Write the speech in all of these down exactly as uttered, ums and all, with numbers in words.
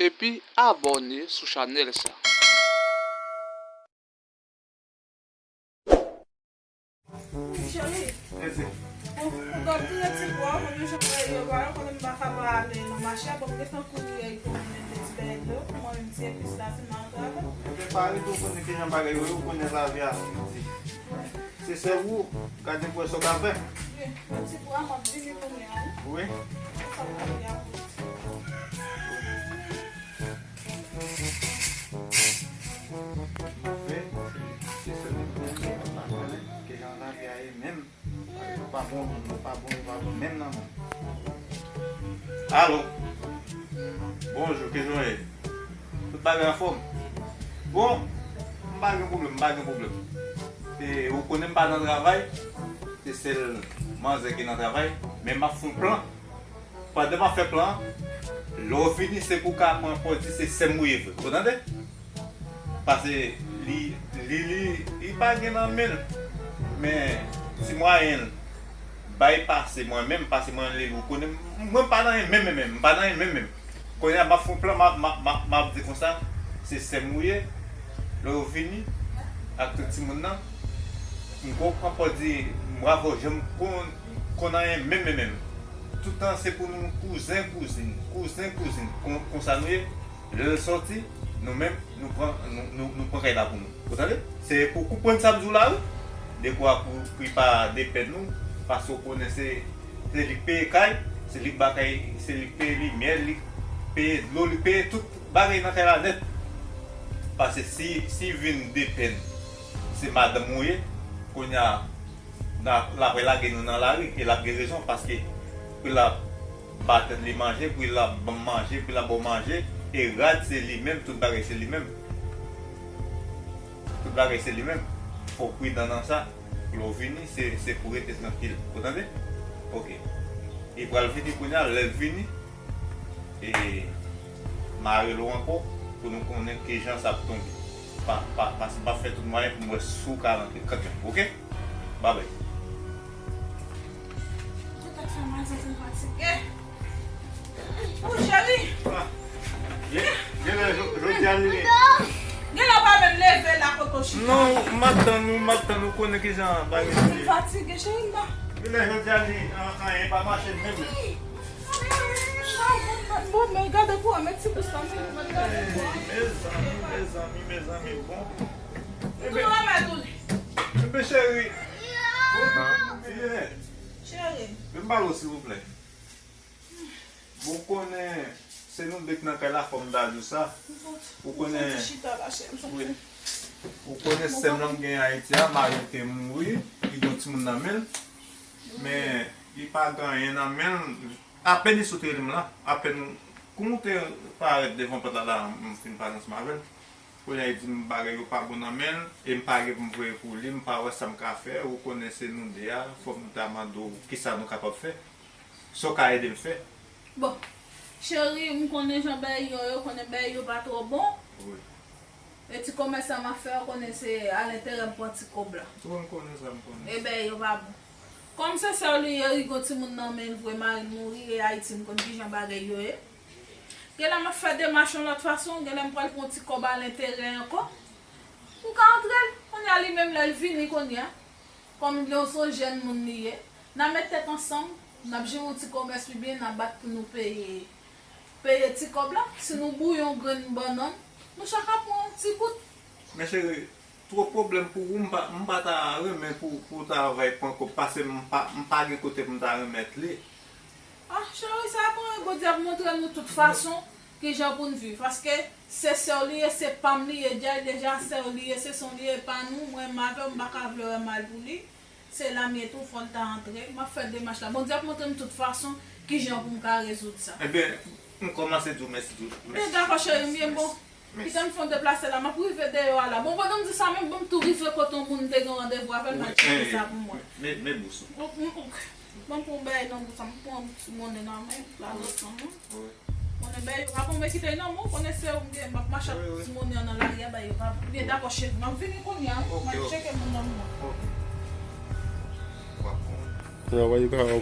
epi abòne sou chanèl sa. Cheri, bon, pou gòt tou ti bwa, pou nou janm wè yo, wala, konnen m pa ka pa ale nan mache a, bon, m gentan kouri pou mwen mete ti bèlè dlo, pou mwen menm ti epis la, si m al travay. Ebyen, pa rete, ou konnen kijan bagay yo ye, ou konnen lavi a piti. Se sèl ou, gade pou wè sa w ka fè. Wi, ti bwa, m ap vini kounye a, wi. Wi. Sa w ka fè a pou ti bwa. Fè, se sèl ou menm, ou pa konnen kijan lavi a ye menm. Ou pa bon, ou pa bon, ou pa bon menm nan men. Alo. Bonjou, kijan w ye? Tout bagay anfòm? Bon, m pa gen pwoblèm, m pa gen pwoblèm. E, ou konnen m pa nan travay, se sèl manzè ki nan travay, men m ap fè yon plan. Pandan m ap fè plan an, lè w vini, se pou w ka pran pòz di se sè m ou ye vre. Ou tande? Paske li, li, li, li pa gen nan men l. Men, ti mwayen l, bay pase mwen menm, pase mwen li, ou konnen, mwen m pa nan anyen menm, menm, menm, m pa nan anyen menm, menm. Kounye a, m ap fè yon plan, m ap, m ap, m ap, m ap di konsa, se sè m ou ye, lè w vini, ak tout timoun nan, m gon pran pòz di, m bravo, janm konn, konn anyen menm, menm, menm. Toutan se pou nou kouzen, kouzin, kouzen, kouzin, kon, konsa nou ye. Lè l sòti, nou menm, nou pran, nou, nou, nou pran kay la pou nou. Ou tande? Se pou konprann sa m di w la, wi. Dekwa pou, pou li pa depann nou, paske w konnen se, se li k peye kay, se li k ba kay, se li k peye limyè, li k peye dlo, li k peye tout bagay nan kay la nèt. Paske si, si vin depann, se madanm ou ye, kounye a, N ap, l ap lage nou nan lari, e l ap gen rezon, paske pou l ap ba tèt li manje, pou l ap ban m manje, pou l ap ba w manje, e rad se li menm, tout bagay se li menm. Tout bagay se li menm. Fò w pridan nan sa, pou lè w vini, se, se pou w rete trankil. Ou tande? Oke. Li pral vini kounye a, lè l vini, e, m a rele w ankò pou nou konnen kijan sa ap tonbe. Pa, pa, paske m ap fè tout mwayen pou m wè si w ka rantre kanmenm, oke? Babay. Tèt fè mal, santi m fatige. O, cheri! Ah. Gen, gen lè jodi a li. Gen lè w pa menm leve la kote w chita. Non, m ap tann ou, m ap tann ou, konnen kijan bagay yo ye. M fatige, cheri, m pa. Gen lè jodi a li, an, anyen pa mache menm. Bon, men gade pou mwen, ti bous la, men gade pou mwen. Mezanmi, mezanmi, mezanmi, bon. Ou tou remèt ou li. Ebyen, cheri. Bon, cheri. Vin pale w, silvouplè. Bon, ou konnen, se nou de k nan kay la, fò m ta di w sa. Ou konnen, wi. Ou konnen sè m lan m gen Ayiti a, mari l te mouri, li gen yon timoun nan men l. Men, li pa gen anyen nan men l. Apèn li sot rele m la, apèn kou m te parèt devan pòt la la, m fin pale ansanm avè l. Kounye a, li di m bagay yo pa bon nan men l, e m pa gen pou m voye pou li, m pa wè sa m ka fè, ou konnen se nou de a, fò m ta mande w kisa nou kapab fè, sa w ka ede m fè. Bon, cheri, m konnen jan bèy yo ye, ou konnen bèy yo pa twò bon. Wi. E ti komès sa m ap fè, ou konnen se a lenterè m pran ti kòb la. Wi, m konnen sa, m konnen. E bèy yo pa bon. Kòm se sè w li ye, li gen timoun nan men l vre, mari l mouri, e Ayiti m konn kijan bagay yo ye. Genlè m ap fè demach yon lòt fason, genlè m pral pran ti kòb a lenterè ankò. M ka antre l. Kounye a li menm lè l vini kounye a, kòm li se yon jèn moun li ye, n a met tèt ansanm, n ap jere yon ti komès pi byen, n a bat pou nou peye, peye ti kòb la. Si nou bouyi yon grenn bannann, nou chak ap pran yon ti bout. Men cheri, twòp pwoblèm pou ou, m pa, m pa ta renmen pou, pou w ta travay pran kòb, paske m pa, m pa gen kote pou m ta remèt li. Ah, cheri, sa pa anyen, Bondye ap montre nou tout fason kijan pou n viv. Paske se sè w li ye, se pa m li ye, deja, deja sè w li ye, se son li ye, e pa nou, mwen menm avè w, m pa ka vle wè mal pou li. Se la m ye tou, fò l ta antre. M ap fè demach la. Bondye ap montre m tout fason kijan pou m ka rezoud sa. Ebyen, m kòmanse di w mèsi tou. Ebyen, dakò, cheri, m byen bon. Kite m fè yon deplase la, m ap rive deyò a la. Bon, pandan m di sa menm, bon, m tou rive kote yon moun m te gen randevou avè l, m al tcheke sa pou mwen. Men, men bous ou. Bon, m, ok. Bon, pou m bay nan bous la, m pran yon ti monnen nan men, la, nan san mwen. Wi. Konnen bay yo pa bon, men kite nan men w, konnen se ou m gen, m ap mache ak ti monnen an nan lari a, bay yo pa bon. Byen, dakò, cheri, m ap vini kounye a, wi, m al tcheke moun nan mwen. Ok. W ap bon. Travay yo ka. Bon,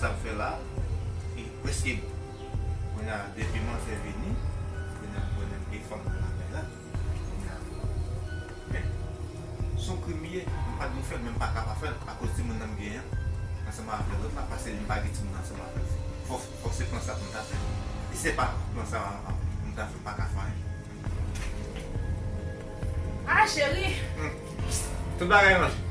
ap fè la, e prèske bon. Kounye a, depi manzè vini, kounye a, mwen menm gen fanm nan lakay la. Kounye a, men, se yon krim li ye. M pa t vin fè l, men m pa ka pa fè l, akoz timoun nan m genyen an, ansanm avè lòt la, paske li m pa gen timoun ansanm avè l. Fò, fò se plan sa pou m ta fè. E se pa plan sa pou m ta fè, m pa ka fè anyen. Ah, cheri. Hmm. Tout bagay ranje.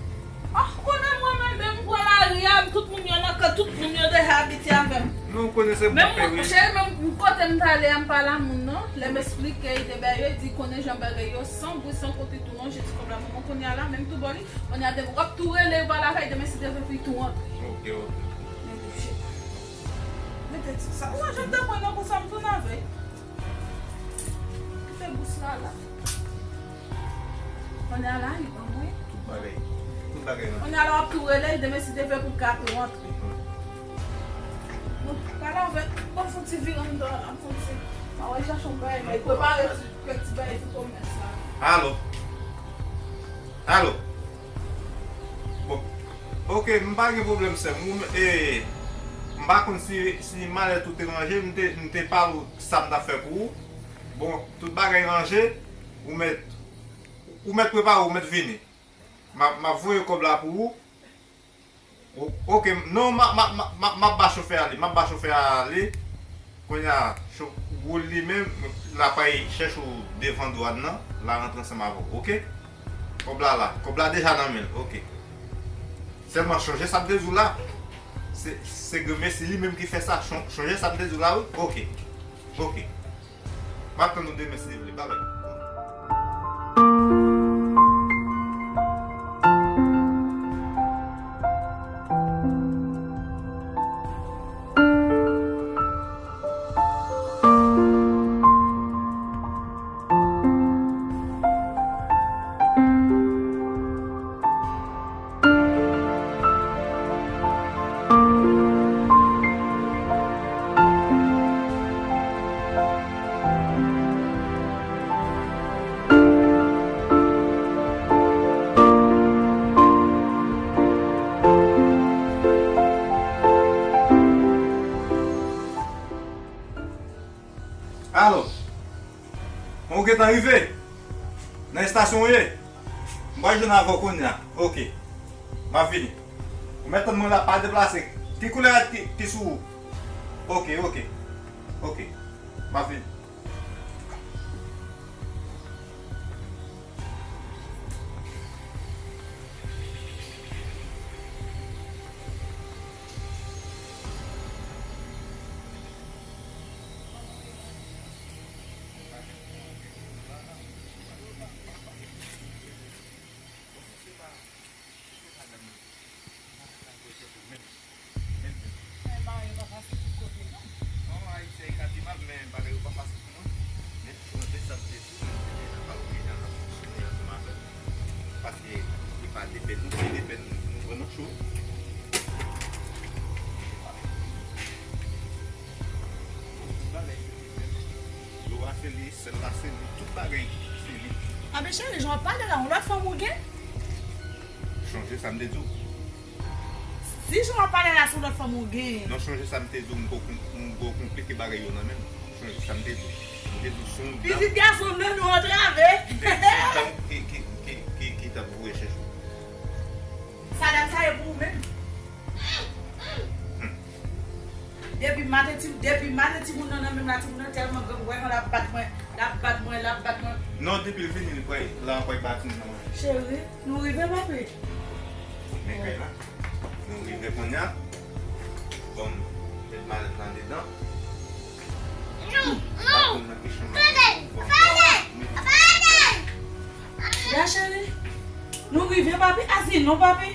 Ah, ou konnen mwen menm, menm pran lari a, tout moun yo nan kè, tout moun yo deja abitye avè m. Non, ou konnen se bon. Menm mwen, cheri, menm kote m t ale a, m pa la moun non. Lè m esplike, li te bay yo, di konnen jan bagay yo, san bri, san konti tou non, je di kòb la, mwen konnen a la, menm tou bò li, konnen a demen, w ap tou rele, yo pa lakay, demen si Dye vle, pou li tou rantre. Ok, ok. Men touche. Mete ti sa. Ou wè, jan de mwen nan konsa, m tounen avè l. Kite bous la la. Kounye a la, li ban mwen. Tout bagay. Tout bagay nan. Kounye a la, w ap tou rele, demen si Dye vle pou l ka tou rantre. Bon, pale avè l. Bon, fon ti vire anndan la, fon ti. Ma wè chache yon bagay, men prepare ti, kèk ti bagay pou komès la. Alo. Alo. Bon. Ok, m pa gen pwoblèm, sè m. Ou, e, m pa konn si, si malèt ou te ranje, m te, m te pale w sa m t ap fè pou ou. Bon, tout bagay ranje, ou mèt, ou mèt prepare, ou mèt vini. M ap, m ap voye kòb la pou ou. O-, ok, non, m ap, m ap, m ap, m ap, m ap ba chofè a li, m ap ba chofè a li. Kounye a, cho-, Woul li menm, l ap al chèche w devan dwàn nan, l a rantre ansanm avè w, ok? Kòb la la, kòb la deja nan men l, ok. Sèlman chonje sa m te di w la, se, se granmesi li menm ki fè sa, chon-, chonje sa m te di w la, wi, ok. Ok. M ap tann ou demen si Dye vle. Babay. Alo. Bon, ou gentan rive? Nan estasyon w ye? M pral jwenn avè w kounye a. Ok. M ap vini. Ou mèt tann mwen la, pa deplase. Ki koulè rad ki, ki sou ou? Ok, ok. Ok. M ap vini. Paske li pa depen nou, se depen nou, nou pran nan cho. Dlo a se li, sèl la se li, tout bagay se li. A men cheri, jan w ap pale la, yon lòt fanm ou gen? Chonje sa m te di w. Si jan w ap pale la, se yon lòt fanm ou gen. Non, chonje sa m te di w, m poko, m poko konplike bagay yo nan men m. Chonje sa m te di w. M te di w se yon dam. Pitit gason m nan nou antrave. M te di w se yon dam ki, ki, ki, ki, ki t ap voye chèche w. Sa dam sa ye pou ou menm? Depi maten ti, depi maten timoun nan nan men m la, timoun nan tèlman granm, ou wè jan l ap bat mwen, l ap bat mwen, l ap bat mwen. Non, depi l vini, li kwè, l ankwè bat timoun nan mwen. Cheri, nou rive, papi? Men kay la. Nou rive kounye a. Bon, met malèt la dedan. Non, non. Pa konn nan ki chanm. Pale, pale, pale. Ya cheri, nou rive papi. Azi non papi.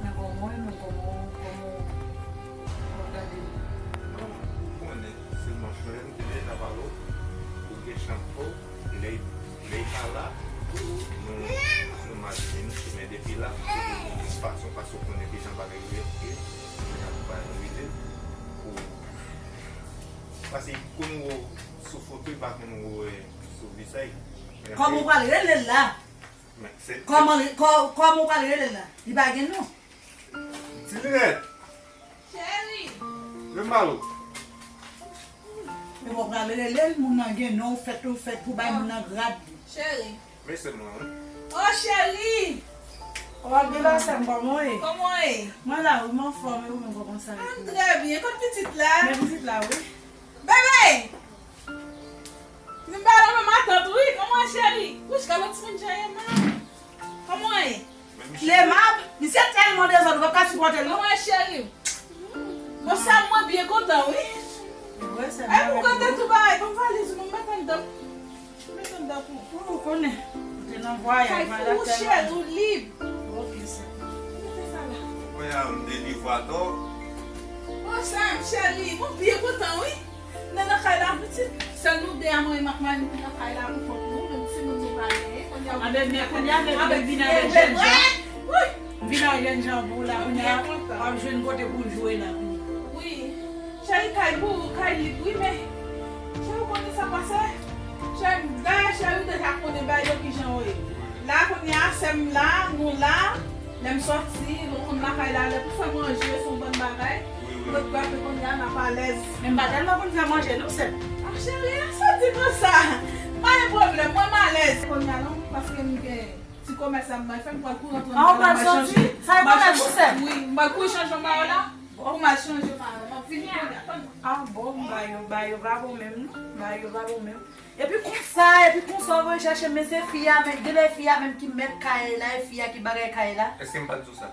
Men kòman, men kòman, kòman w ap gade m? Non, ou konnen, se manch mwen menm ki deja pale w, ou gen chanm pa w, lè, lè l pa la, nou, nou marye, nou chemen depi la, se pou nou yon fason, paske ou konnen deja bagay yo ye, kounye a pou bagay nou rete, pou, paske konn ou sou foto, li pa konn ou, eh, sou vizaj. Kòman w pral rele l la? Men se kòman, kò-, kòman w pral rele l la? Li pa gen non. M Linèt! Cheri! Lè m ba ou. Men w pral rele l, moun nan gen non, ou fèt, ou fèt pou bay moun nan grad li. Cheri! Men se mwen, wi. Oh, cheri! Oh, Abela, sè m, kòman w ye? Kòman w ye? Mwen la, wi, m anfòm, e ou menm, kòman sa ye? Ah, m trè byen. Kot pitit la? Men pitit la, wi. Bebe! Vin ba non men matant, wi. Kòman w ye, cheri? Wouch, gade timoun jan ye mal. Kòman w ye? Clemab, misye tèlman dezòd, ou p ap ka sipòte l, non. Kòman w ye, cheri? Bon, sè m, mwen byen kontan, wi. Wi, sè m. Ay, pou kote tou bagay, ban m valiz ou, ban m met anndan. Ou konnen, ou te nan vwayaj, vwayaj la tèlman. Kay pou ou, cheri, ou lib. Ok, sè. Mete sa la. Kounye a, m delivre atò. Bon, sè m, cheri, mwen byen kontan, wi. Nan, nan kay la, pitit. Sèl nou de a, mwen, m ak Mani, ki nan kay la pou kont nou, menm timoun nou pa genyen. Kounye a, men kounye a, men vin avèk jènjan. Wi. Vin avèk jènjan pou la, kounye a, w ap jwenn kote pou w jwe la, kounye a. Wi. Cheri, kay pou ou, kay lib, wi, men cheri, ou konnen sa k pase? Cheri, dayè, cheri, ou deja konnen bagay yo kijan yo ye. La, kounye a, sè m la, nou la, lè m sòti, nou konn lakay la, lè pou fè manje, se yon bann bagay. Wi, wi. Lòt kote, kounye a, n ap alèz. Men m pa tèlman konn fè manje, non, sè m. Ah, cheri, sa w di konsa? Pa gen pwoblèm, mwen, m alèz. Kounye a, non, paske m gen ti komès la, m pral fè, m pral kouri antre anndan la, m pral chanje. Sa e komès ou, sè m? Wi, m pral kouri chanje mayo la. Ou mal chanje pa, m ap vini kounye a, tann mwen. Ah bon, bagay yo, bagay yo pa bon menm, non. Bagay yo pa bon menm. Epi konsa, epi konsa, ou voye chèche, men se fi a menm, genlè fi a menm ki mèt kay la, e fi a ki bagay kay la. Èske m pa t di w sa?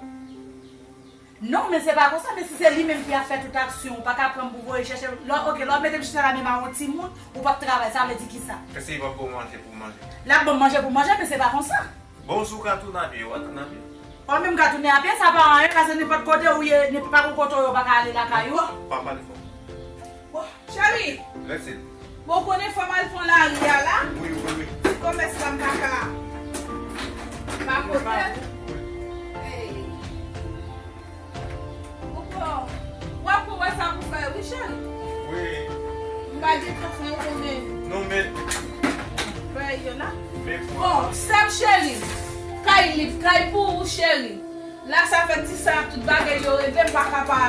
Non, men se pa konsa, men si se li menm ki ap fè tout aksyon, ou pa ka pran m pou voye chèche. Lè, ok, lè w mete m chita la menm a yon timoun, ou p ap travay, sa vle di kisa? Èske li p ap ba w manje pou w manje? L ap ban m manje pou m manje, men se pa konsa. Bon, si w ka tounen a pye, w a tounen a pye. Ou menm ka tounen a pye, sa pa anyen, paske nenpòt kote ou ye, nenpòt kote ou ye, ou pa ka ale lakay ou. Pa pale fò. Bon, cheri. Lèse. Bon, konnen fò m al fon lari a la. Wi, wi, wi. Ti komès la m pa ka, pa pote. Wi. Hey. Ou pran, w ap pran wè sa pou fè, wi, cheri. Wi. M pa gen tan fè, ou konnen. Non, men. Fè yo la. Men bon, sè m cheri. Kay lib, kay pou ou, cheri. La, sa fè ti sa, tout bagay yo regle, m pa ka pa,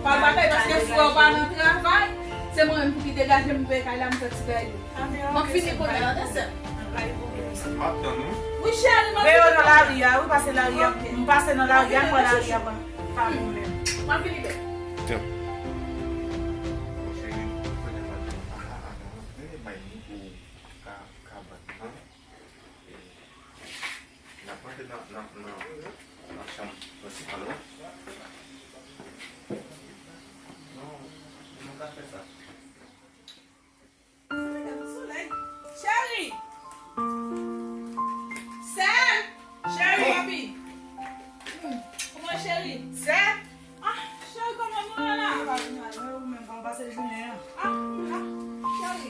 pa bagay, paske frè w pa nan travay. Se mwen menm pou ki degaje m, m peye kay la, m fè ti bagay yo. M ap fini kounye a, tande sè m. M ap tann ou. Wi, cheri, m ap vini. Veye w nan lari a, wi, pase lari a. Ok. M pase nan lari a, m wè lari a pa, pa bon menm. M ap vini, bebe. Bon, cheri, kounye a m ap vini. Ah, ah, ah, non, non, men bay nou pou ka, ka bat, non? E, n ap rantre nan, nan, nan, nan chanm prensipal la. Non, nou ka fè sa. Cheri! Sè m! Cheri, papi! Kòman cheri? Sè m! Ah, cheri, kòman nou ye la? Ou menm, kòman w pase jounen an? Ah, ah, cheri.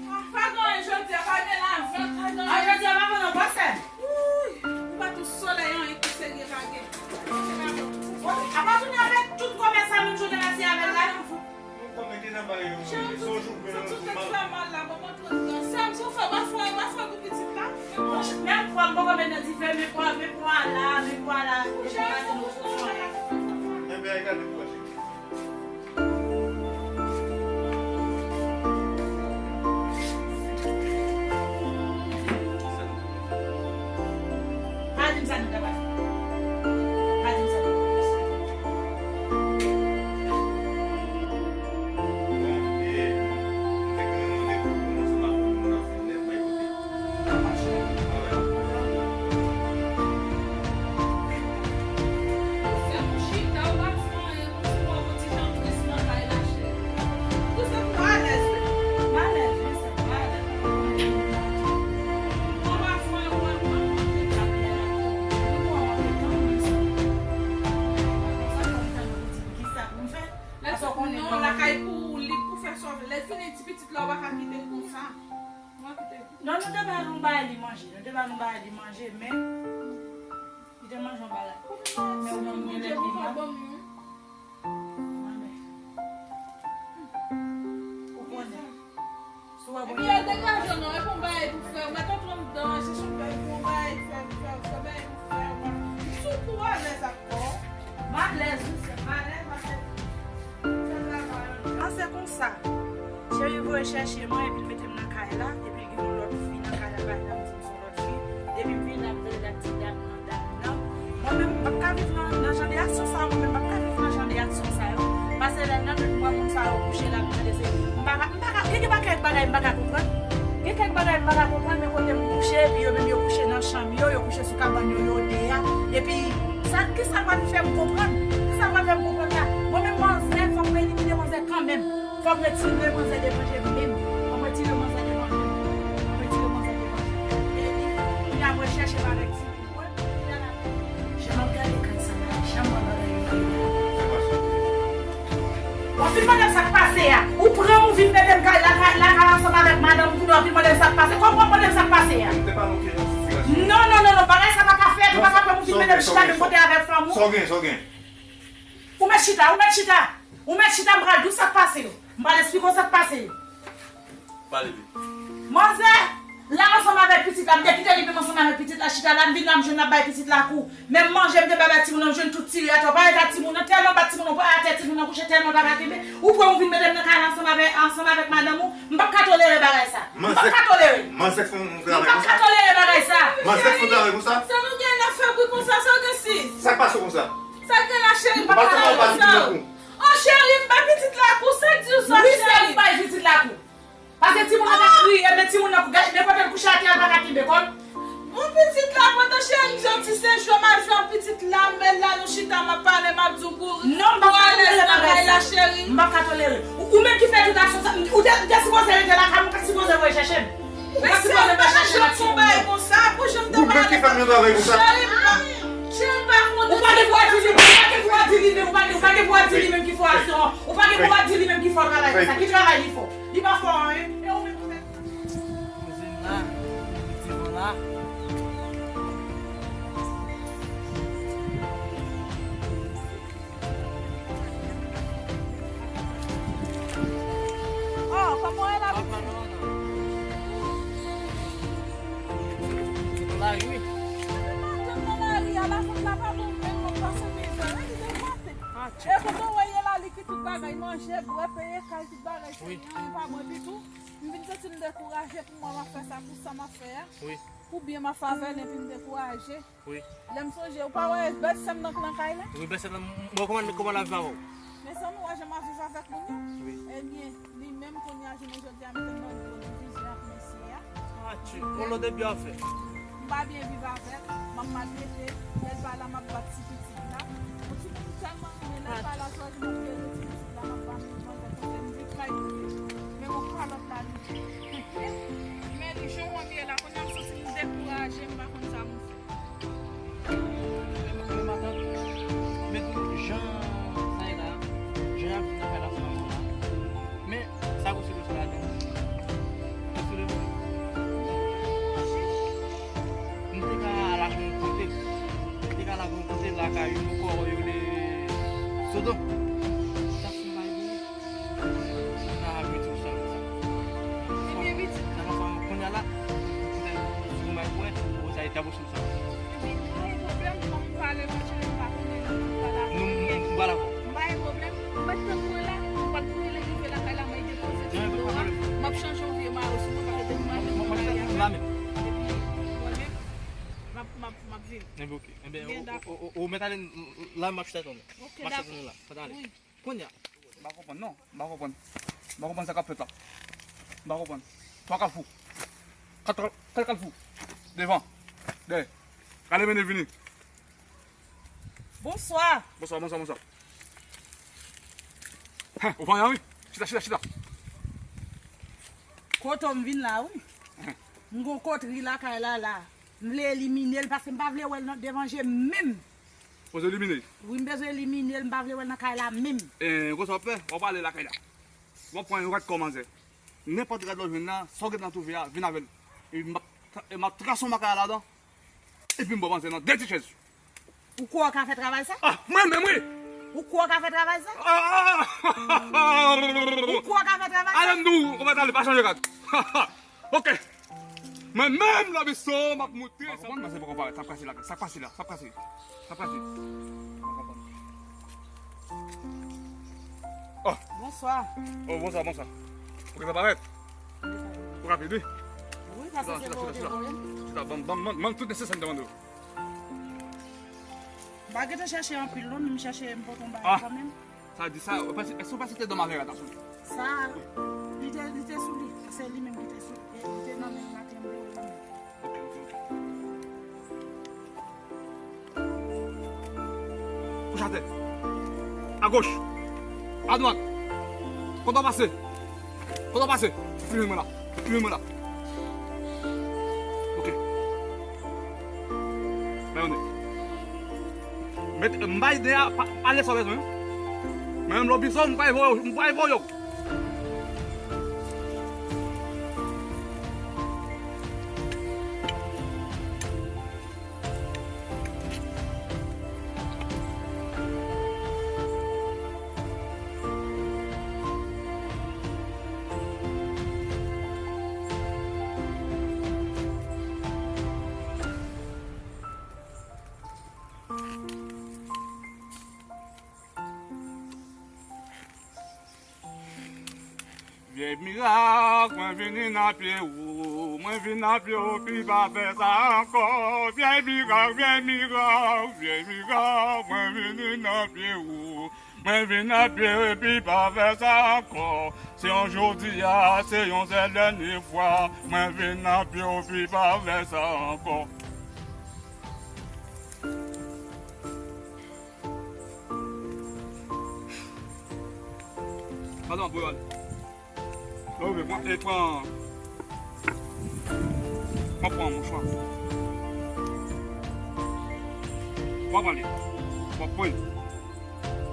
Ah, pa gen anyen jodi a, pa gen lavant, pa gen anyen. Ah, jodi a pa bon non, pase. Wouy, nou pa tou solèy anyen ki serye pa gen. Apa tounen avèk tout komès sa moun jounal la se avè l la? Cheri, tout, tout tèt fè mal la, bon, mwen pran tan. Sè m, si w fè, pa fè, pa fè pou pitit la. Men pwa m poko met nan dife, men pwa, men pwa la, men pwa la. Cheri, fò pou fè. Enben, gade pwa, cheri. Pa di m sa nou ta pral fè. Pa di m sa nou ta pral fè. Kisa pou m fè? Lè sa konnen non, lakay pou ou, lib pou fè sa w vle. Lè fini, ti pitit la, ou pa ka kite l konsa. Ou pa kite l. Non, nou te ba l yon bagay li manje. Nou te ba l yon bagay li manje, men li te manje yon bagay. Men ou menm gen lè pi mal. Ou konnen. Epi yo degaje w non, e pou yon bagay pou fè, ou mèt antre anndan, chèche yon bagay pou yon bagay fè, fè, fè bagay pou fè, ou pa sou kou alèz ak Viv nan, nan jan de aksyon sa yo, mwen menm m p ap ka viv nan jan de aksyon sa yo. Pase lè nan nwit m wè moun sa yo kouche la, m tande se, m pa ka, m pa ka, gen, gen kèk bagay m pa ka konprann. Gen kèk bagay m pa ka konprann, men kote m kouche, epi yo menm yo kouche nan chanm yo, yo kouche sou kabann yo, yo deyò. Epi, sa, kisa l pral fè m konprann? Kisa l pral fè m konprann la? Mwen menm manzè, fòk mwen elimine manzè kanmenm. Fòk mwen retire manzè devan je m menm. Fòk mwen retire manzè devan je m. Fòk mwen retire manzè devan je m. Epi, kounye a mwen chèche m avèk ti moun mwen. Jan m ap gade kay sa la, jan m wè bagay yo ye la. W ap vin mande m sa k pase a. Ou pran m, ou vin mete m kay lakay, lakay ansanm avèk madanm ou, kounye a w ap vin mande m sa k pase. Kòman w ap mande m sa k pase a? Non, non, non, non, bagay sa pa ka fèt, ou pa ka pran m, ou vin mete m chita menm kote avèk fanm ou. Sa w gen, sa w gen? Ou mèt chita, ou mèt chita. Ou mèt chita, m pral di w sa k pase yo. M pral esplike w sa k pase yo. Pale vit. Manzè, la ansanm avèk pitit la, m te kite li menm ansanm avèk pitit la, chita la, m vin la, m jwenn l ap bay pitit la kou. Menm manje m te bay bay timoun nan, m jwenn tout tire atè. Ou pa wè eta timoun nan, tèlman bat timoun nan, ou pa wè atè timoun nan kouche, tèlman pa ka kenbe. Ou pran, ou vin mete m nan kay la ansanm avèk, ansanm avèk madanm ou. M p ap ka tolere bagay sa. M p ap ka tolere. Manzè k fè yon travay konsa? M p ap ka tolere bagay sa. Manzè k fè yon travay konsa? Sa nou gen nan febri konsa, sa w gen sis? Sa k pase w konsa? Sa k gen la, cheri, m p ap ka tolere sa. Oh, cheri, m bay pitit la kou, sa k di w sa, cheri? Wi, cheri, m bay pitit la kou. Pase timoun nan t ap kriye, men timoun nan, men kote l kouche atè a, l pa ka kenbe kò l. Bon, pitit la, pandan cheri m fè yon ti sejou, m al jwenn pitit la, m met l la, nou chita, m ap pale, m ap di w pou, pou alèz nan kay la, cheri. Non, m p ap ka tolere bagay sa. M p ap ka tolere. Ou, ou menm ki fè tout aksyon sa, ou te, ou te sipoze rete lakay mwen, ou pa t sipoze voye chèche m. Ou pa t sipoze voye chèche m ak timoun nan. Ou menm ki fè m yon travay konsa. Cheri, m pa, cheri, m pa konnen. Ou pa gen dwa di li, ou pa gen dwa di li menm, ou pa gen, ou pa gen dwa di li menm ki fè aksyon an. Ou pa gen dwa di li menm ki fè travay konsa. Ki travay li fè? Li pa fè anyen. E ou menm ou fè. Kouzin la, divan la. Oh, kòman w ye la, pitit? Lari, wi. Depi maten nan lari a, lavant la pa bon menm, mwen pase mizè, wi, li dekote. E kote w ye la, li ki tout bagay, manje, bwè, peye kay, tout bagay, se li, anyen pa bon ditou. M vin santi m dekouraje pou mwen, m ap fè sa, pou sa m ap fè a. Wi. Pou byen m ap fè avè l, epi m dekouraje. Wi. Lè m sonje, ou pa wè bèlsè m nan k nan kay la? Wi, bèlsè m nan, m, m, kòman, kòman l ap viv avè w? Mezanmi, w wè jan m ap viv avèk moun yo? Wi. Ebyen, li menm kounye a, jounen jodi a, mete m nan gwo divizyon ak mesye a. Atchou, yon lòt epi afè. M pa byen viv avè l, m ap maltrete, lè l pa la, m ap bat ti pitit la. Yon timoun m tèlman renmen, lè l pa la, chwazi m ap peze ti pitit la, m ap bat manzè konsa, m vin maltrete. Men yon kalòt la, li. Men li, jan w wè m ye la, kounye a m santi m dekouraje, m pa konn sa pou m fè. Men, men matant, men tou jan sa ye la, jan y ap viv nan kay la ansanm avè w la, men sa k ap sou dosye ladan. Èske w te konnen? M te ka al achte yon kote, m te ka al achte yon kote lakay yon kò yo rele Sodo. Sa se bagay. Nan ap mete w sa konsa. Ebyen, pitit. Nan ap fè kounye a la, si w mèt wè, ou sa e tabou sou sa. Ebyen, pa gen pwoblèm, kòm m pale mwen, cheri, m pa konnen li, m pa la. Nou, m pa la. M pa gen pwoblèm, ou mèt tann mwen la, ou pa t konnen lè rive lakay la, mwen depoze ti dlo a, m ap chanje yon vye mayo sou mwen, paske depi maten m nan lari a. M la menm. Epi, mwen menm, m ap, m ap, m ap vini. Ebyen, oke. Ebyen, ou, ou, ou, ou mèt ale, la, m ap chita tann ou. Oke, dakò. M ap chita tann ou la. Pa t ale. Wi. Kounye a. M pa konprann non. M pa konprann. M pa konprann sa k ap fèt la. M pa konprann. Twa kalfou. Kat, kat kalfou. Devan. Dèyè. Ale mennen vini. Bonswa. Bonswa, bonswa, bonswa. Hen, ou vanyan wi. Chita, chita, chita. Kote w m vin la wi. Hen. M gon kotri lakay la la. M vle elimine l paske m pa vle wè l nan devan je m menm. Ou bezwen elimine l? Wi, m bezwen elimine l, m pa vle wè l nan kay la menm. E, konsa w ap fè, w ap ale lakay la. W ap pran yon rad kò manzè. Nenpòt rad lè w jwenn la, sa w gentan twouve a, vin avè l. E m ap tra-, e m ap trase yon makaya ladan, epi m ba w manzè nan de ti chèz. Ou kwè w ka fè travay sa? Ah, mwen menm wi! Ou kwè w ka fè travay sa? Ah! Ou kwè w ka fè travay sa? Ale m di w, ou mèt ale, pa chanje rad. Oke. Mwen menm, Lobiso, m ap moute. Ou konprann? Manzè poko parèt. Sa k pase la? Sa k pase la? Sa k pase? Sa k pase? Ou konprann? Oh. Bonswa. Oh, bonswa, bonswa. Ou gentan parèt? Ou rapid, wi. Wi, paske se bon, chita, chita, chita. Chita, ban m, ban m, ban m tout nesesè m te mande w. M pa gentan chèche anpil non, men m chèche m pote yon bagay kanmenm. Sa di sa, ou pa, èske ou pa site Dom Avera ta sou li? Sa, li te, li te sou li. Se li menm ki te sou li. Li te nan men maten, m te wè kanmenm. Ok, ok, ok. Kouche atè. Agoch. Adwat. Kote w pase? Kote w pase? Ou jwenn mwen la. Ou jwenn mwen la. Ok. Mwen yon nèg. Met, m bay de a, pa, pale sa w bezwen. Mwen menm lòbizon, m bay voye, m bay voye. Vyèy mirak, mwen vini nan pye ou, mwen vin nan pye ou, pi pa fè sa ankò. Vyèy mirak, vyèy mirak, vyèy mirak, mwen vini nan pye ou, mwen vin nan pye ou, pi pa fè sa ankò. Se yon jodi a, se yon sèl dènye fwa, mwen vin nan pye ou, pi pa fè sa ankò. Pardon, pou yo ale. Lè w rive, pran, e pran, w ap pran mouchwa. W ap ale. W ap pran.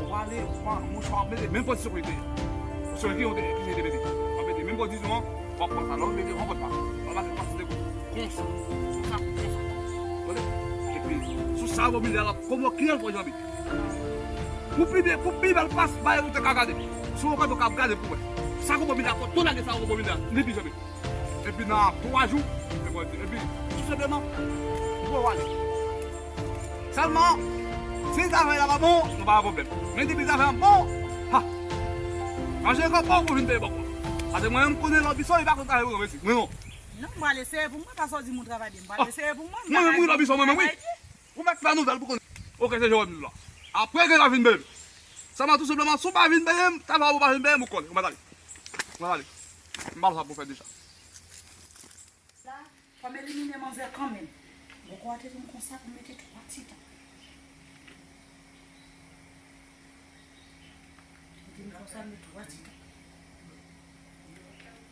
Ou pale, ou pa, mouchwa ap mete, menm pòt sou li te ye. Sou li ki yon te, ki te mete. Ap mete, menm pòt dizon an, w ap pran sa, lè w mete yon pòt la. W ap pase pase de kou. Konsa, konsa, konsa. Tande? Epi, sou sa, w ap mete la, kòman ki an fò janbe. Pou pi byen, pou pi bèl plas, bay ou te ka gade. Sou yon kote ou ka gade pou wè. Sa w ap mete la, fò tou lage sa w ap mete la, li pi janbe. Epi nan twa jou, epi, tou senpleman, ou pral ale. Sèlman, si zafè a pa bon, nou pa gen pwoblèm. Men depi zafè a bon, ha! Manje kanpa ou pou vin peye bòkò. Paske mwen menm konnen lòbison, li pa konn travay pou mwen, mesi. Mwen non. Non, m pral eseye pou mwen, paske w di m ou travay byen. M pral eseye pou mwen, m pa ka di ou travay byen. Ou mèt fè nouvèl pou konnen. Ok, se Jewòm nou la. Apre gen la vin peye m. Sèlman tou senpleman, si w pa vin peye m, ta fè ou pa vin peye m, ou kòle. Ou mèt ale. Ou mèt ale. M pa sa pou fè deja. La, fò m elimine manzè kanmenm. Bòkò a te di m konsa pou m mete twa ti tan. Li te di m konsa m met twa ti tan.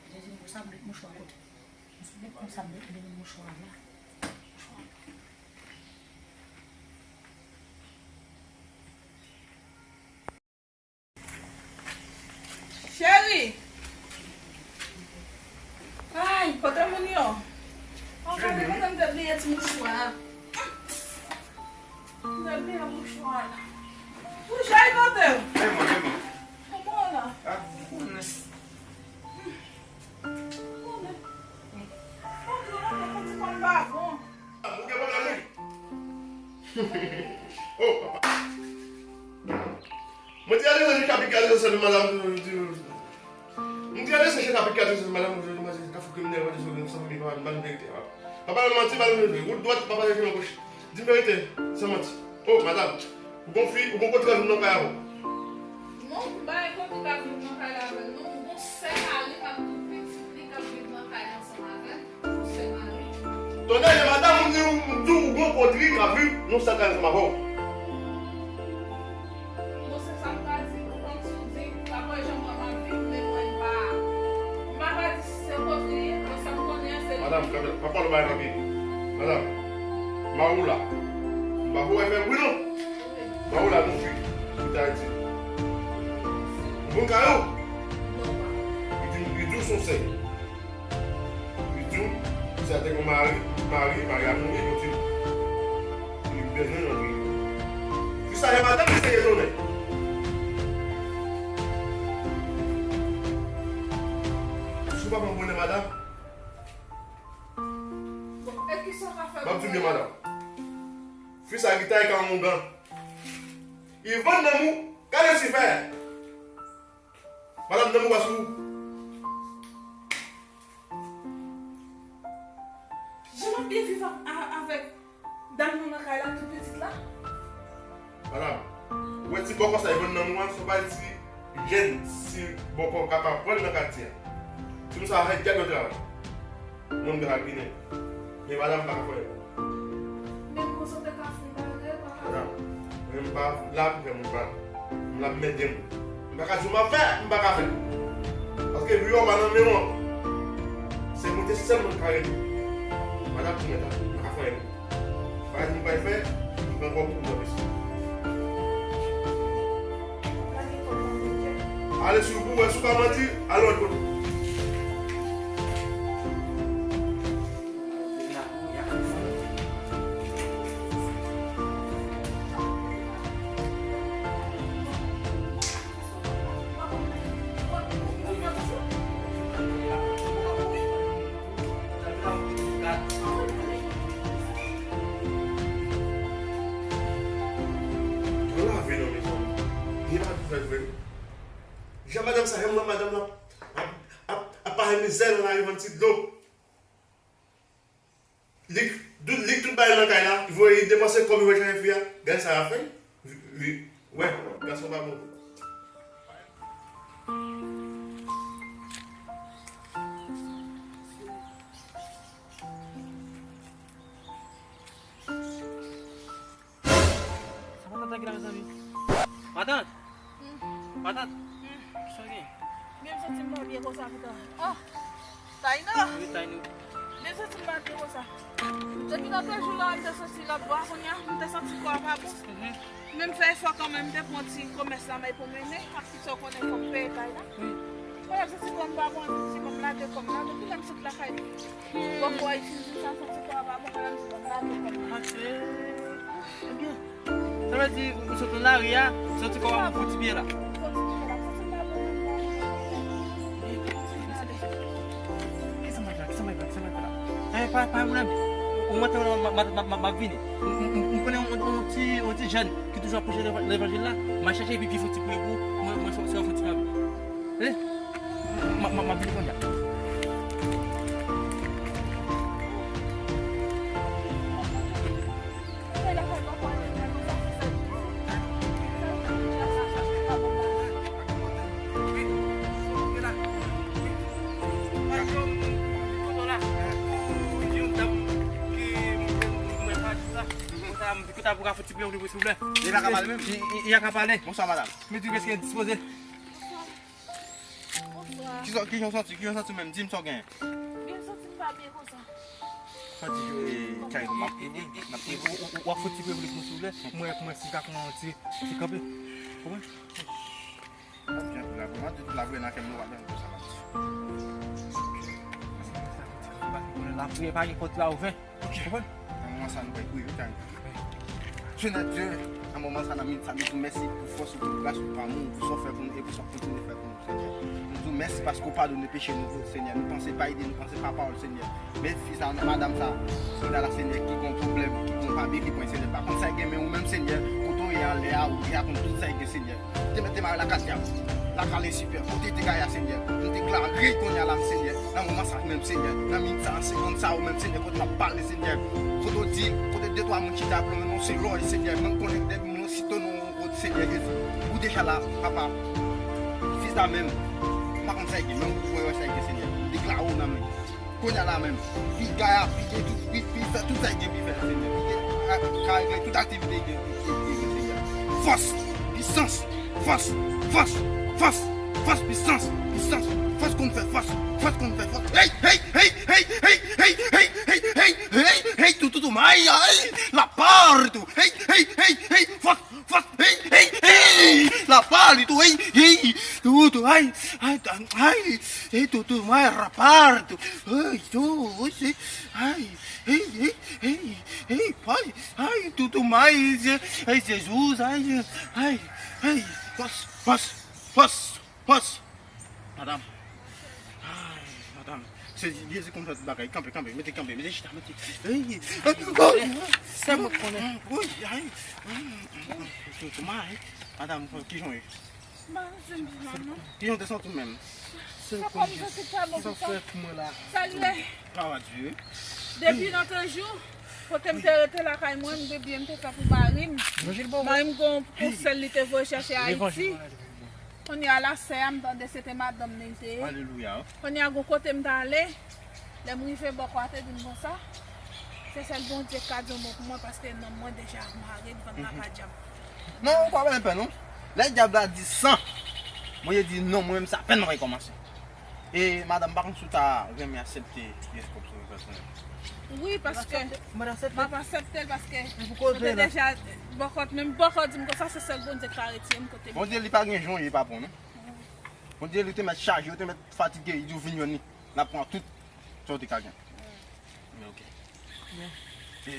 Li te di m konsa m met mouchwa kote. M sot met konsa m met, met mouchwa la. Mouchwa la. Cheri! Ay, kote moun yo? Oh, gade kote m te bliye ti mouchwa a. M te bliye mouchwa a. Ou Cheri, kote w? Kòman w la? Ou konnen. Ou konnen. Ou konnen, ou konnen ti kò m pa bon. Ou gen pwoblèm, wi. Oh, papa. Mwen te ale nan kapit kat sou madanm. Mwen te ale nan kapit kat sou madanm, mwen te mande kafou kriminèl, mwen te sou, sou, mwen pa ban verite, papa. Papa, nan manti, pa nan verite. Wout dwat, papa, nan kòch. Di m verite, san manti. Oh, madanm, ou gon fi, ou gon kote ka vin nan kay avè w? Non, m pa gen kote ka vin nan kay la avè l, non. M gon sè mari k ap tou pitit li k ap viv nan kay la ansanm avè l. Tonnè, madanm, m di w, m di w, ou gon potri k ap viv nan sèkay ansanm avè w. Bon, se sa m ka di, ou konn si w di, pa kwè jan mwen m ap viv, men mwen m pa, m pa ka di si se potri, men sa m konnen an se li. Madanm, kanpe, pa pale bagay kanpe. Madanm, mari w la, m pa pou wè fè bri non. Mari w la, gon fi, ki t Ayiti. Ou konn kay ou? Li di, li di w se yon sè. Li di w, sa te gon mari, mari, mari a mouri, yo di, li bezwen yon pri. Fi sa, e madanm ki serye tonnen. Si w pa pran bonè madanm. Bon, e kisa w ka fè pou mwen? M ap di w byen, madanm. Fi sa, li taye ka yon ougan. Li vann nanm ou, gade si fè. Madanm, nanm ou pa sou ou. Jan m ap byen viv a, a, avèk dam nan nan kay la, tou pitit la. Madanm, ou wè ti bòkò sa yo vann nan mwen an, se yon bagay ti jèn, ti bòkò kapab pran nan katye a. Timoun sa a fè djab yo travay. Moun gen la Ginen. Men madanm pa ka fè anyen. Menm konsa w te ka fè yon bagay, papa. Madanm, mwen m pa la pou fè moun mal. M la pou m ede moun. M pa ka di w m ap fè, m pa ka fè. Paske vi w pa nan men w ankò. Se mwen te sèlman k ka rete. Madanm pou mwen ta, m pa ka fè anyen. Bagay li pral fè, li pran kòb pou mwen mesye. Ale sou pou wè si w ka manti, ale lòt kote. Mwen lave non, mezanmi. Li pa tou fèt vre. Jan madanm sa, jan madanm nan ap, ap, ap pase mizè nan lari vann ti dlo. Li, li tout bagay nan kay la, li voye, li depanse kòb, li voye chache fi a. Gade sa l ap fè. Li, li, wè, gason pa bon. Sa matant la ki la, mezanmi? Matant! Matant! Kisa w gen? Men m santi m pa byen konsa, poutan. Oh! Taino! Wi, Taino. Men m santi m pa byen konsa. Depi lòt jou la, m te santi lòt bò a, kounye a, m te santi kò a pa bon. Men m fè efò kanmenm, m te pran ti komès la, m al pwomennen, ak piti w konnen fòk peye kay la. Wi. Kounye a, m santi kò m pa bon, m di, bon, m lage kò m la, depi lè m sot lakay li. Bon, bò itilize sa, santi kò a pa bon, mwen menm, se bon, m lage kò m. Mache. Ebyen, sa vle di, ou sot nan lari a, ou santi kò a bon, fon ti pye la. Fon ti pye la, santi m pa bon, m lage kò m. Kisa m ap fè la? Kisa m ap fè la? Kisa m ap fè la? Eh, pa, pa pwoblèm. Ou mande mwen, m ap vini. M, m, m, m konnen yon, yon ti, yon ti jèn ki toujou ap preche leva-, levanjil la. M al chèche epi pi fon ti pye pou mwen, mwen fè, fè yon ti pye. Eh? M ap, m ap, m ap vini kounye a. Li pa ka pale menm? Li, li, li pa ka pale. Bonswa, madanm. Men di w èske dispoze. Bonswa. Kijan, kijan w santi, kijan w santi w menm? Di m sa w genyen. Byen, m santi m pa byen konsa. Sa di, eh, Taino, m ap, m ap, w, w, w ap fouti pye pou li, silvouplè. Mwen, mwen, si m ka pran yon ti, ti kanpe. Konprann? Mwen di tout la vrè nan kè m, nou pa byen konsa, m ap di. Lapriyè pa gen kont la ouvè. Ok. Konprann? Nan moman sa, nou pral priye, wi, Taino. Senyè Dye, nan moman sa, nan minit sa, nou di w mèsi pou fòs ou, pou gras ou, pou amou ou, pou sa w fè pou nou e pou sa w kontinye fè pou nou, Senyè. Nou di w mèsi paske w padone peche nou, Senyè. Nou panse pa ide, nou panse pa pawòl, Senyè. Men fi sa, madanm sa, kounye a la, Senyè, ki gon pwoblèm, ki gon papye, ki pran, Senyè, pa konn sa l gen, men ou menm, Senyè, kote w ye anlè a, ou deja konn tout sa l gen, Senyè. Te mèt te mare lakay dyab, lakay Lisifè, kote te gaye a, Senyè. Nou deklare kounye a la, Senyè, nan moman sa menm, Senyè, nan minit sa, nan segonn sa, ou menm, Senyè, kote m ap pale, Senyè, kote w di, kote de twa moun chita pou yo nonse lòy, Senyè, mwen konnen depi moun site non ou, Senyè Jezi, ou deja la, papa. Fi sa menm, m pa konn sa l gen, men ou wè sa l gen, Senyè, ou deklare w nan men. Kounye a la menm, pi gaya, pi gen tout, pi, pi fè tout sa l gen, pi fè, Senyè. Pi gen, a, ka regle tout aktivite l gen, pi, pi, pi gen, Senyè. Fòs, pisans, fòs, fòs, fòs, fòs, pisans, pisans, fòs konn fè fòs, fòs konn fè fòs. Hey, hey, hey, hey, hey, hey, hey, hey, hey, hey, hey, hey, hey, tou, tou, tou, may, ay, la partou. Hey, hey, hey, hey, fòs, fòs, hey, hey, hey, la partou, hey, hey, tou, tou, ay, ay, ay, hey, tou, tou, may, la partou. Hey, tou, hey, ay, hey, hey, hey, hey, pai, ai, tudo mais, ai, Jesus, ai, ai, ai, pòs, pòs, pòs, pòs. Madanm. Ai, madanm. Se Jezi konn fè tout bagay. Kanpe, kanpe, mete kanpe, mete chita, mete. Ai, ai, ai. Sè mwen konnen. Ui, ai. Tudo mais. Madanm, kijan w ye? Ba, se m pi mal, non. Kijan w te santi w menm? Sa pa m santi pa bon sa. Sa fè pou mwen la. Sa l ye? Gloire à Dieu. Depi lontan jou, Kote m te rete lakay mwen, m te byen, m te fè pou mari m. Mari m gon yon sèl li te voye chèche Ayiti. Kounye a la, sè a, m tande se te madanm li te ye. Alelouya. Kounye a, gon kote m t ale, lè m rive bò kwa te di m konsa, se sèl Bondye k ka di yon mo pou mwen, paske nanm mwen deja mare devan lakay djab. Non, ou pa bay pè, non. Lè djab la di san, Bondye di non, mwen menm sa apèn mwen kòmanse. E madanm, pa konn si w ta renmen aksepte Jezi kòm sovè pèsonèl. Wi, paske m ap aksepte l, paske mwen te deja bòkòt, menm bòkòt di m konsa, se sèl Bondye k ka retire m kote m ye. Bondye, li pa gen jan w ye pa bon, non. Bondye, li te mèt chaje, ou te mèt fatige, li di w vin jwenn li, l ap pran tout sa w te ka gen. Men oke. E,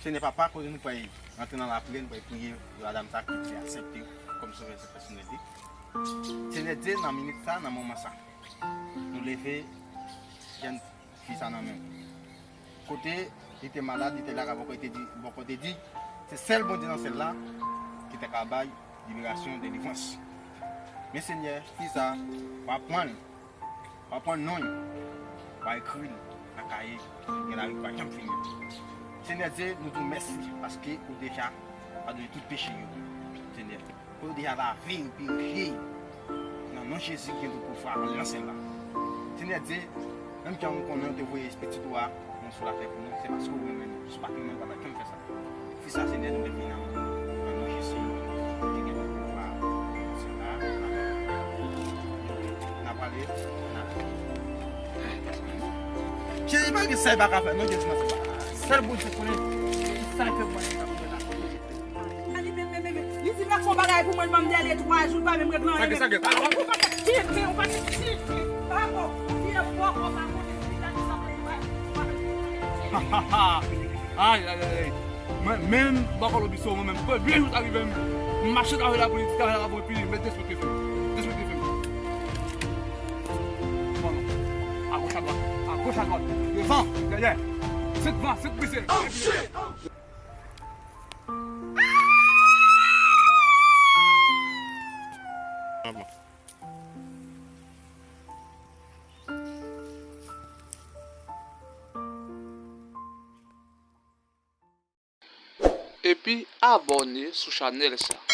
Senyè Papa, kote nou pral rantre nan lapriyè, nou pral priye pou madanm sa ki te aksepte w kòm sovè pèsonèl li. Senyè Dye, nan minit sa, nan moman sa, nou leve jèn fi sa nan men w. Kote li te malad, li te la ka bòkò, li te di, bòkò te di, se sèl Bondye nan syèl la ki te ka bay liberasyon, delivrans. Men Senyè, fi sa, w ap pran l, w ap pran non l, w ap ekri l nan kaye ki gen lari ki pa janm fini. Senyè Dye, nou di w mèsi paske ou deja padone tout peche yo, Senyè. Pou yo deja lave yo, pirifye yo. Nan non Jezi ki gen tout pouvwa nan syèl la. Senyè Dye, menm jan ou konnen ou te voye pitit ou a, sou latè pou nou, se paske ou renmen nou. Si w pa t renmen nou, w pa t janm fè sa. Fi sa, Senyè, nou leve nan, nan non Jezi, ki gen tout pouvwa, se la, n ap ale, n ap. Jezi pa gen sa li pa ka fè, non, Jezi nan se pa. Sèl Bondye konnen, Jezi sa l fè pou mwen, li ka pou mwen la. Li menm, menm, menm, li di m ap fè yon bagay pou mwen, li ban m dèle twa jou, li pa menm regle anyen. Sa gen, sa gen. Ou pa ka chite, ou pa ka chite. Pako, ou vye pako, pako, li di la, li sa mwen, li pa. Ay, ay, ay, ay. Mwen menm, Bako Lobiso, mwen menm, premye jou sa rive m, m mache travay la pou li, travay la pou li, epi li met despekte fè m. Despekte fè m. Bon, agoch, adwat, agoch, adwat, devan, dèyè, se devan, se prize. Oh, shit! Oh, shit! Epi abòne sou chanèl sa.